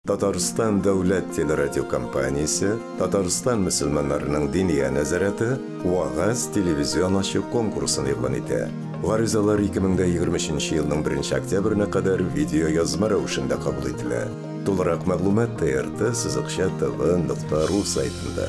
Татарстан дәүләт телерадиокомпаниясе, Татарстан мөселманнарының Диния нәзарәте Вәгазь телевизион ачык конкурсын игълан итә. Гаризалар 2023 елның 1 октябренә кадәр видеоязма рәвешендә кабул ителә. Тулырак мәгълүмат TRT сызыкча tv нокта ру сайтында.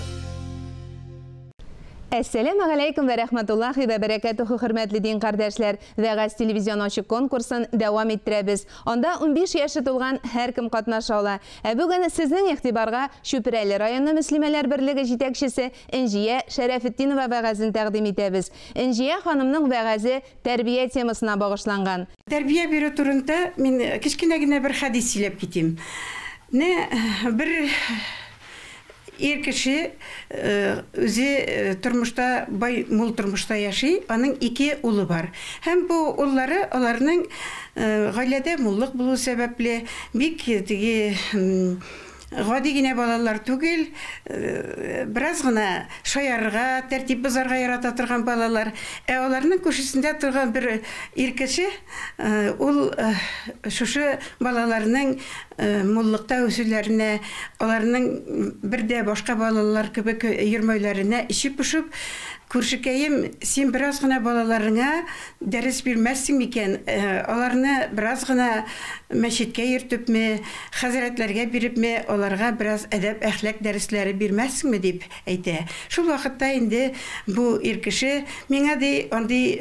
Әссәләмә галәйкүм вә рәхмәтуллаһи вә бәрәкәтүһү, хөрмәтле дин кардәшләр! Вәгазь телевизион ачык конкурсын дәвам иттерәбез. Анда 15 яше тулган һәркем катнаша ала. Ә бүген сезнең игътибарга Чүпрәле районы мөслимәләр берлеге җитәкчесе Энҗия Шәрәфетдинова вәгазен тәкъдим итәбез. Энҗия ханымның вәгазе тәрбия темасына багышланган. Тәрбия бирү турында мин кечкенә генә бер хәдис сөйләп китим. Менә бер Ир кеше үзе тормышта бай, мул тормышта яши, аның ике улы бар. Һәм бу уллары аларның гаиләдә муллык булу сәбәпле, бик теге гади генә балалар түгел, бераз гына шаярырга, тәртип бозарга ярата торган балалар. Ә аларның күршесендә торган бер ир кеше, ул шушы балаларның Муллыкта үсүләренә, аларның бер дә башка балалар кебек йөрмәүләренә эче пошып, Күршекәем, син бераз гына балаларыңа дәрес бирмәссең микән, аларны бераз гына мәчеткә йөртепме, хәзрәтләргә бирепме, аларга бераз әдәп-әхлак дәресләре бирмәссеңме, дип әйтә. Шул вакытта инде бу ир кеше, Миңа, ди, андый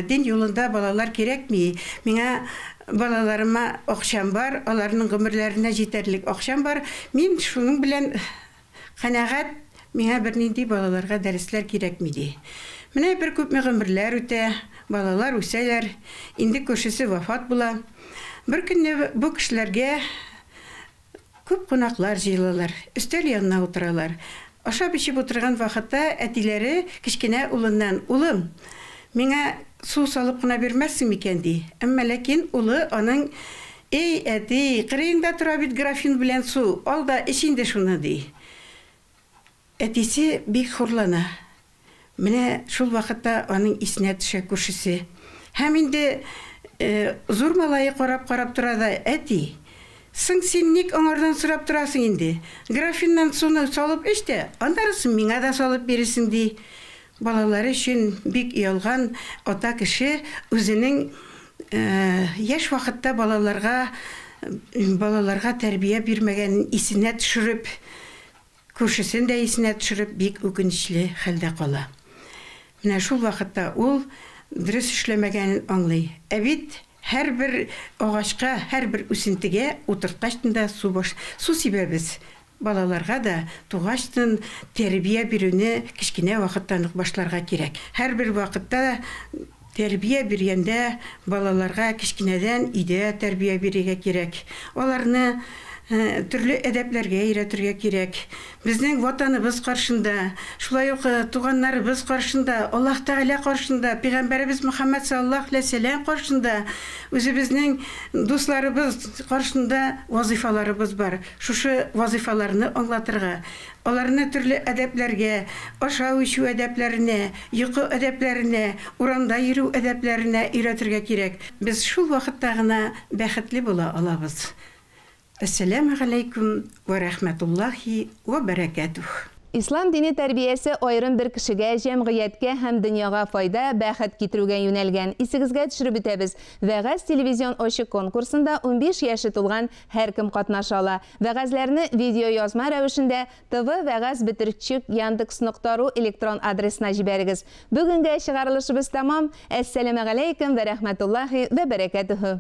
дин юлында балалар кирәкми, миңа Балаларыма акчам бар, аларның гомерләренә җитәрлек акчам бар. Мин шуның белән канәгать, миңа бернинди балаларга дәресләр кирәкми, ди. Менә бер күпме гомерләр үтә, балалар үсәләр, инде күршесе вафат була. Беркөнне бу кешеләргә Күп кунаклар җыелалар, өстәл янына утыралар. Ашап-эчеп утырган вакытта әтиләре кечкенә улыннан, Улым, миңа су салып кына бирмәссең микән? ди. Әмма ләкин улы аның, Эй, әти, кырыеңда тора бит графин белән су, ал да эч инде шуны, ди. Әтисе бик хурлана. Менә шул вакытта аның исенә төшә күршесе. Һәм инде зур малае карап-карап тора да, Әти, соң син ник аңардан сорап торасың инде? Графиннан суны салып эч тә, аннары миңа да салып бирерсең, ди. Балалары өчен бик оялган ата кеше үзенең яшь вакытта балаларга балаларга тәрбия бирмәгәнен исенә төшереп, Күршесен дә исенә төшереп, бик үкенечле хәлдә кала. Менә шул вакытта ул дөрес эшләмәгәнен аңлый. Ә бит һәрбер агачка, һәрбер үсентегә утырткачтын да су баш, су сибәбез. Балаларга да тугачтын тәрбия бирүне кечкенә вакыттан ук башларга кирәк. Һәрбер вакытта Тәрбия биргәндә балаларга кечкенәдән өйдә тәрбия бирергә кирәк. Аларны төрле әдәпләргә өйрәтергә кирәк. Безнең Ватаныбыз каршында, шулай ук туганнарыбыз каршында, Аллаһ Тәгалә каршында, пәйгамбәребез Мөхәммәд саллаллаһу галәйһи вәсәлләм каршында, үзебезнең дусларыбыз каршында вазыйфаларыбыз бар. Шушы вазыйфаларны аңлатырга, Аларны төрле әдәпләргә, ашау-эчү әдәпләренә, йокы әдәпләренә, урамда йөрү әдәпләренә өйрәтергә кирәк. Без шул вакытта гына бәхетле була алабыз. Әссәләмегаләйкүм вә рәхмәтуллаһи вә бәрәкәтүһ. Ислам дине тәрбиясе аерым бер кешегә, җәмгыятькә һәм дөньяга файда, бәхет китерүгә юнәлгән. Исегезгә төшереп үтәбез, Вәгазь телевизион ачык конкурсында 15 яше тулган һәркем катнаша ала. Вәгазьләрне видеоязма рәвешендә tv-вәгазь бөтерчек яндекс нокта ру электрон адресына җибәрегез. Бүгенгә чыгарылышыбыз тәмам. Әссәламегаләйкем вә рәхмәтуллаһи вә бәрәкәтүһү.